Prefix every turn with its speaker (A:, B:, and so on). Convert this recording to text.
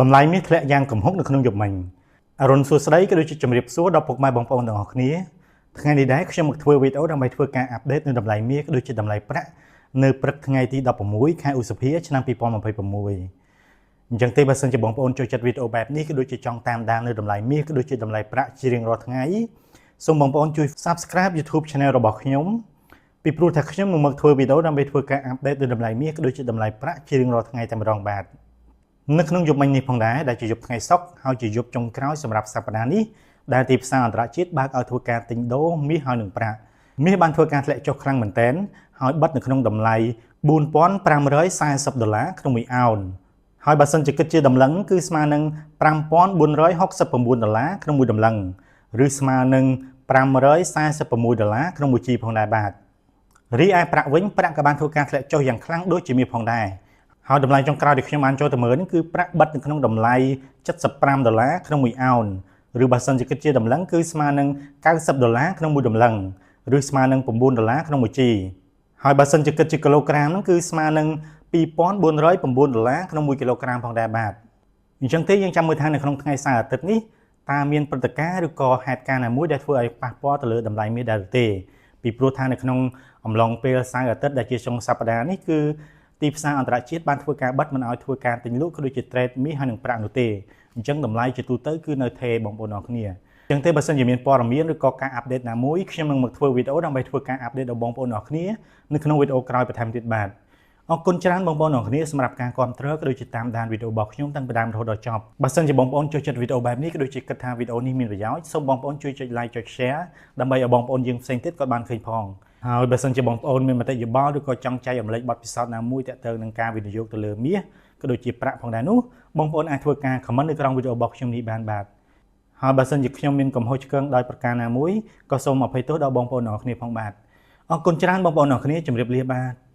A: តម្លៃមាសធ្លាក់យ៉ាងគំហុកនៅក្នុងយប់មិញអរុនសួស្តីក៏ដូចជាជម្រាបសួរដល់ពុកម៉ែបងប្អូនទាំងអស់គ្នាថ្ងៃនេះដែរខ្ញុំមកធ្វើវីដេអូដើម្បីធ្វើការ update នៅតម្លៃមាសក៏ដូចជាតម្លៃប្រាក់នៅព្រឹកថ្ងៃទី16ខែឧសភាឆ្នាំ2026អញ្ចឹងទេបើសិនជាបងប្អូនចូលចិត្តវីដេអូបែបនេះក៏ដូចជាចង់តាមដាននៅតម្លៃមាសក៏ដូចជាតម្លៃប្រាក់ជារៀងរាល់ថ្ងៃសូមបងប្អូនជួយ Subscribe YouTube Channel របស់ខ្ញុំពីព្រោះថាខ្ញុំនឹងមកធ្វើវីដេអូដើម្បីធ្វើការ update នៅតម្លៃមាសក៏ដូចជាតម្លៃប្រាក់ជារៀងរាល់ថ្ងៃតែម្ដងបាទនៅក្នុងយប់មិញនេះផងដែរដែលជាយប់ថ្ងៃសុក្រហើយជាយប់ចុងក្រោយសម្រាប់សប្តាហ៍នេះដែលទីផ្សារអន្តរជាតិបើកឲ្យធ្វើការទិញដូរមាសហើយនឹងប្រាក់មាសបានធ្វើការធ្លាក់ចុះខ្លាំងមែនទែនហើយបិទនៅក្នុងតម្លៃ4540ដុល្លារក្នុងមួយអោនហើយបើសិនជាគិតជាតម្លឹងគឺស្មើនឹង5469ដុល្លារក្នុងមួយតម្លឹងឬស្មើនឹង546ដុល្លារក្នុងមួយជីផងដែរបាទរីឯប្រាក់វិញប្រាក់ក៏បានធ្វើការធ្លាក់ចុះយ៉ាងខ្លាំងដូចជាមាសផងដែរហើយតម្លៃចុងក្រោយដែលខ្ញុំបានចូលទៅមើលនេះគឺប្រាក់បិទនៅក្នុងតម្លៃ75ដុល្លារក្នុងមួយអោនឬបើសិនជាគិតជាតម្លឹងគឺស្មើនឹង90ដុល្លារក្នុងមួយតម្លឹងឬស្មើនឹង9ដុល្លារក្នុងមួយជីហើយបើសិនជាគិតជាគីឡូក្រាមហ្នឹងគឺស្មើនឹង2409ដុល្លារក្នុង1គីឡូក្រាមផងដែរបាទអញ្ចឹងទេយើងចាំមើលថានៅក្នុងថ្ងៃសៅរ៍អាទិត្យនេះតើមានព្រឹត្តិការណ៍ឬក៏ហេតុការណ៍ណាមួយដែលធ្វើឲ្យប៉ះពាល់ទៅលើតម្លៃមាសដែរឬទេពីព្រោះថានៅក្នុងអំឡុងពេលសៅរ៍អាទិត្យដែលជាចុងសប្តាហ៍នេះគឺទីផ្សារអន្តរជាតិបានធ្វើការបិទមិនឲ្យធ្វើការទិញលក់ក៏ដូចជា trade មាសហើយនឹងប្រាក់នោះទេអញ្ចឹងតម្លៃជាទូទៅគឺនៅថេរបងប្អូនអរគ្នាអញ្ចឹងទេបើសិនជាមានព័ត៌មានឬក៏ការ update ណាមួយខ្ញុំនឹងមកធ្វើវីដេអូដើម្បីធ្វើការ update ដល់បងប្អូនអរគ្នានៅក្នុងវីដេអូក្រោយបន្ថែមទៀតបាទអរគុណច្រើនបងប្អូនអរគ្នាសម្រាប់ការគាំទ្រក៏ដូចជាតាមដានវីដេអូរបស់ខ្ញុំតាំងពីដើមរហូតដល់ចប់បើសិនជាបងប្អូនចូលចិត្តវីដេអូបែបនេះក៏ដូចជាគិតថាវីដេអូនេះមានប្រយោជន៍សូមបងប្អូនជួយចុច like ចុច share ដើម្បីឲ្យបងប្អូនយើងផ្សេងទៀតក៏បានឃើញផងហើយបើសិនជាបងប្អូនមានមតិយោបល់ឬក៏ចង់ចែករំលែកបទពិសោធន៍ណាមួយទាក់ទងនឹងការវិនិយោគទៅលើមាសក៏ដូចជាប្រាក់ផងដែរនោះបងប្អូនអាចធ្វើការ comment នៅក្រោមវីដេអូរបស់ខ្ញុំនេះបានបាទហើយបើសិនជាខ្ញុំមានកំហុសឆ្គងដោយប្រការណាមួយក៏សូមអភ័យទោសដល់បងប្អូនអរគ្នាផងបាទអរគុណច្រើនបងប្អូនអរគ្នាជម្រាបលាបាទ។